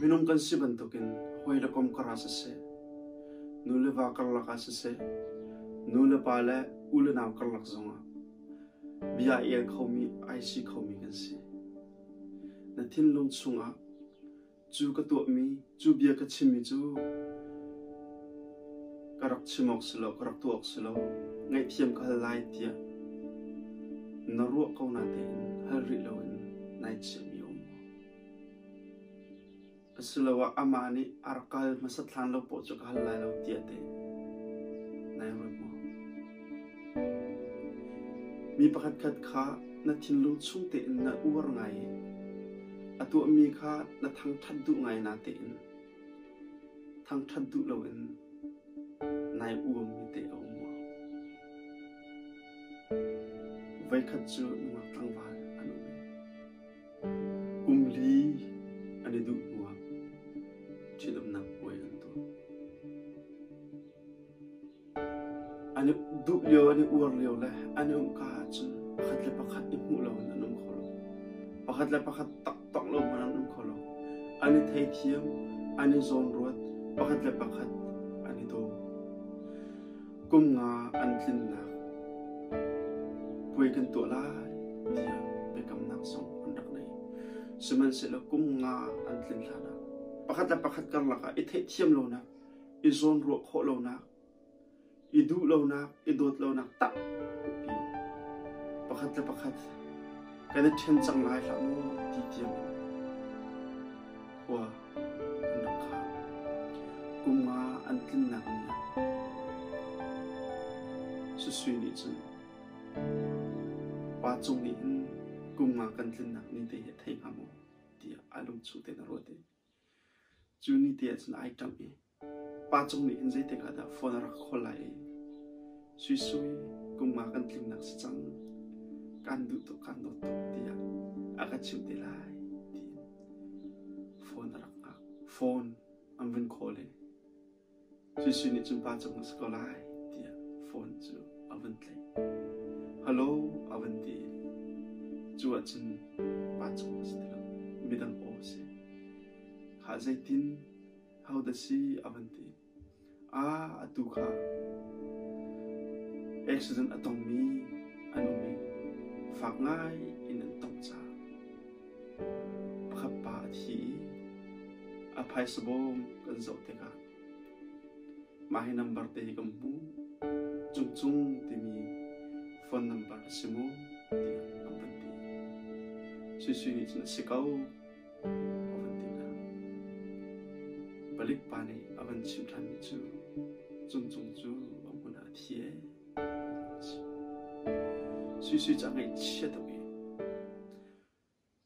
Minung kan si bantukin hawi le kom kar ah siseh, nu le va karlak ah siseh, nu le pa le u le nau karlak zongah bia i el khomi, ai si khomi kan si. Na thinlung chungah cu ka tuahmi, cu bia ka chimmi cu ka rak chim awk si lo, ka rak tuah awk si lo, ngaihthiam ka hal lai tiah na ruah ko natein hal rih loin nai chiahmi a um maw? Asiloah amah nih a rak kal hmasat hlan lo poah cu ka hal lai lo tiah teh nai ruat maw? Mi pakhatkhat kha na thinlung chung tein na uar ngai i a tuahmi kha na thangṭhat duh ngai natein thangṭhat duh loin nai uammi teh a um maw? Voikhat cu nungak tlangval an um i Kum li an i duh hnuah ṭhitumnak puai an tuah. An i duh lio, an i uar lio le an i umka ahcun pakhat le pakhat i hmuh loin an um kho lo. Pakhat le pakhat taktak lo hmanh an um kho lo. An i theithiam, an i zawnruat, pakhat le pakhat an i daw. Kum nga an tlinnak puai kan tuah lai tiah biakamnak zong an rak nei. Sihmanhsehlaw kum nga an tlin hlanah pakhat le pakhat karlak ah i theihthiam lonak, i zawnruah khawh lonak, i duh lonak, i dawt lonak tampi pakhat le pakhat kan i ṭhen cang lai hlah maw ti tiang in khua an rak khang. Kum nga an tlinnak ni ah Susui nih cun pa cung nih hin kum nga kan tlinnak ni te hi a thei hnga maw tiah a lungchung tein a ruat i cu ni te ah cun ai ṭamh i Pa Cung nih hin zeitik ah dah phone a rak call lai i Suisui kum nga kan tlingnak si cang kan duh tuk kan dawt tuk tiah a ka chimh te lai tiin phone a rak hngak. Phone an vun call i Suisui nih cun Pa Cung a si ko lai tiah phone cu a vun tlaih. Hello a vun ti i cu ahcun Pa Cung a si ti lo midang aw a si. Khah zeitin Hodah si a van ti. Ah, atu kha accident a tongmi an um i fak ngai in an tong caah pakhat pa a thi i a phaisa bawm kan zoh tikah mah hi number te hi kan hmuh. Cungcung timi phone number a si maw tiah an van ti. Suisui nih cun a si ko. A van ti hna. Palik pa nih a van chimh ṭhanmi cu Cungcung cu a hmun ah a thi ee ti a chim. Suisui cu a ngaihchia tuk i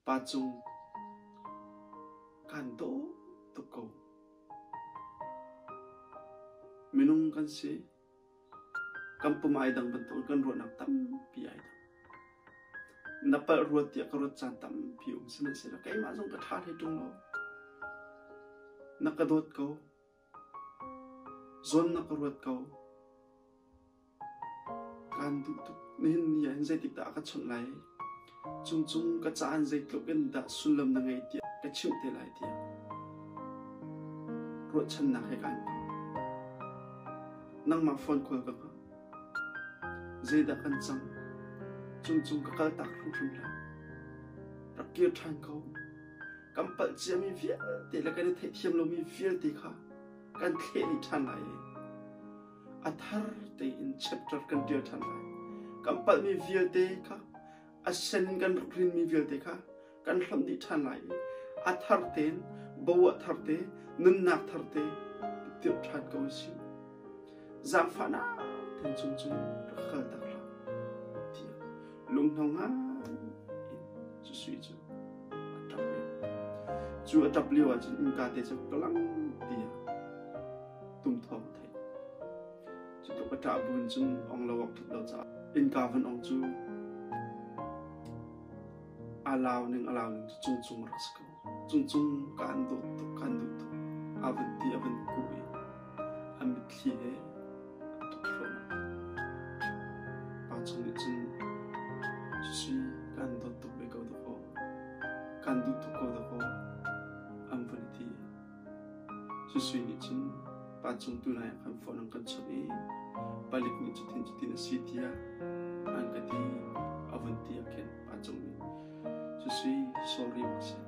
Pa Cung kaan daw tuk ko. Minung kan si. Kan pum ai dang bantukin kan ruahnak tampi ai dang. Na palh ruat tiah ka ruat caan tampi um sihmanhsehlaw keimah zong ka ṭha hlei ṭung lo. Na ka dawt ko. Zawn na ka ruat ko. Kaan duh tuk. Nihin ni ah hin zeitik dah a ka chawnh lai? Cungcung ka caan zeitluk in dah sullam na ngei tiah ka chimh te lai tiah ruahchannak he kaan hngak. Nangmah phone call ka hngak. Zeidah kan cang? Cungcung ka kaltak hrimhrim hlah. Rak kir ṭhan ko. Kan palh ciami vialte le kan i theihthiam lomi vialte kha kan thleh dih ṭhan lai i a thar tein chapter kan ṭial ṭhan lai. Kan palhmi vialte kha a sen kan rak rinmi vialte kha kan hlonh dih ṭhan lai i a thar tein bo thar te nunnak thar te tirh ṭhan ko usih. Zaangfahnak tein cungcung rak kal tak hlah tiah lunghno ngai in cu sui cu a ṭap i cu a ṭap lio ahcun innka te cu kalang tiah tum thawng a theih. Cutluk a ṭah buin cun ong lo awk ṭhat lo caah innka van ong cu A lau ning a lau ning cu cungcung a rak si ko. Cungcung kaan dawt tuk, kaan duh tuk. A van ti, a van kuh i a mitthli he a tuk thluahmah. Pa cung nih cun Sui kaan dawt tuk ve ko dakaw, kaan duh tuk ko dakaw an van i ti. Susui nih cun pa cung tu nai ah khan phone an kan chawnh i palik nih cutin cutin a si tiah an ka ti a vun ti ah khin pa cung nih Susui sorry bak si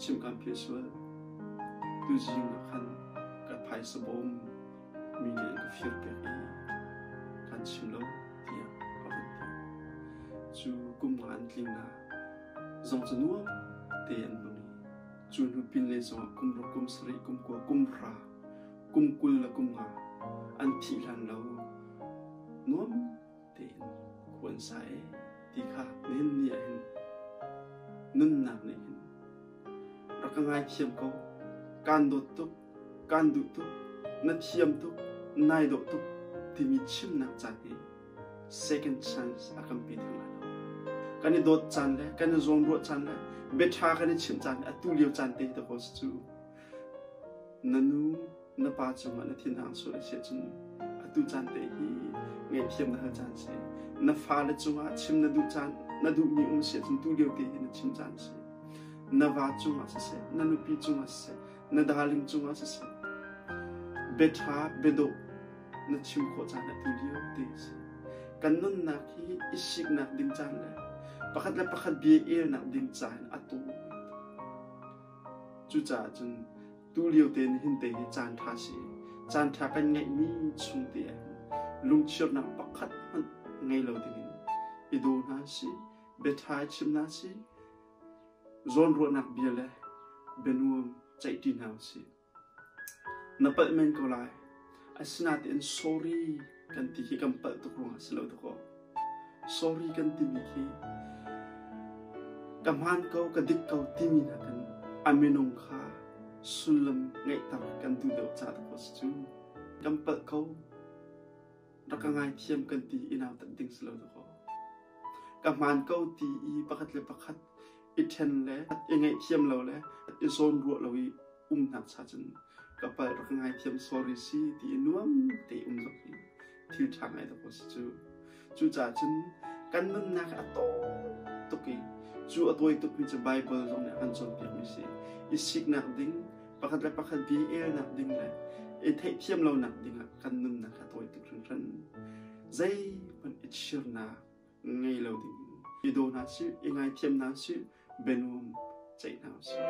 chim kan philh sual tuzing ah khan ka phaisa bawm mi nih an ka fir piak i kan chim lo tiah a vun ti. Cu kum nga an tling na zong cu nuam te an hmang i cu hnu pinlei zongah kum ruk, kum sarih, kum kua, kum hra, kum 20 le kum nga an thih hlan lo nuam tein khua an sa ee ti kha nihin ni ah hin nunnak nih hin rak ka ngaithiam ko kaan dawt tuk kaan duh tuk na thiam tuk nai dawh tuk timi chimnak caan hi second chance a kan pe theng lai lo. Kan i dawt caan le kan i zawnruah caan le biaṭha kan i chimh caan le atu lio caan te hi dakaw si cu. Na nu na pa cungah na thinhang sual a si ahcun atu caan te hi ngaihthiam na hal caan si. Na fale cungah chim na duh caan na duhmi um si ahcun tu lio te hi na chim caan si. Na va cungah siseh, na nupi cungah siseh, na darling cungah siseh, biaṭha biadawh na chim khawh caan atu lio te a si. Kan nunnak hi i siknak ding caan le pakhat le pakhat bia elnak ding caan a tawi. Cucaah cun tu lio te nihin te hi caan ṭha si. Caan ṭha kan ngeihmi chung te ah hin lungchirnak pakhat hmanh ngei lo dingin i daw hna si, biaṭha i chim hna si, zawnruahnak bia le bianuam ceihṭi hna u sih. Na palh men ko lai. Asinain sorry kan ti khi kan palh tuk ruangah si lo dakaw. Sorry kan timi khi ka hmaan ko, ka dik ko timi nakin a minung kha sullam ngeihter kan duh deuh ca dakaw si cu. Kan palh ko, rak ka ngaithiam kan ti i nautat ding si lo dakaw. Ka hmaan ko ti i pakhat le pakhat i ṭhen le i ngaihthiam lo le i zawnruah lo i umnak cha cun ka palh rak ngaithiam sorry si ti i nuam te um zok hi thil ṭha ngai dawk si cu. Cucaah cun kan nunnak a tawi tuk i cu a tawi tukmi cu Baibal zong nih a kan cawnpiakmi si. I siknak ding, pakhat le pakhat bia elnak ding le i theihthiam lonak ding ah kan nunnak a tawi tuk hringhran. Zeihmanh i chirnak ngei lo ding in i daw hna sih, i ngaithiam hna sih, bianuam ceih hna usih.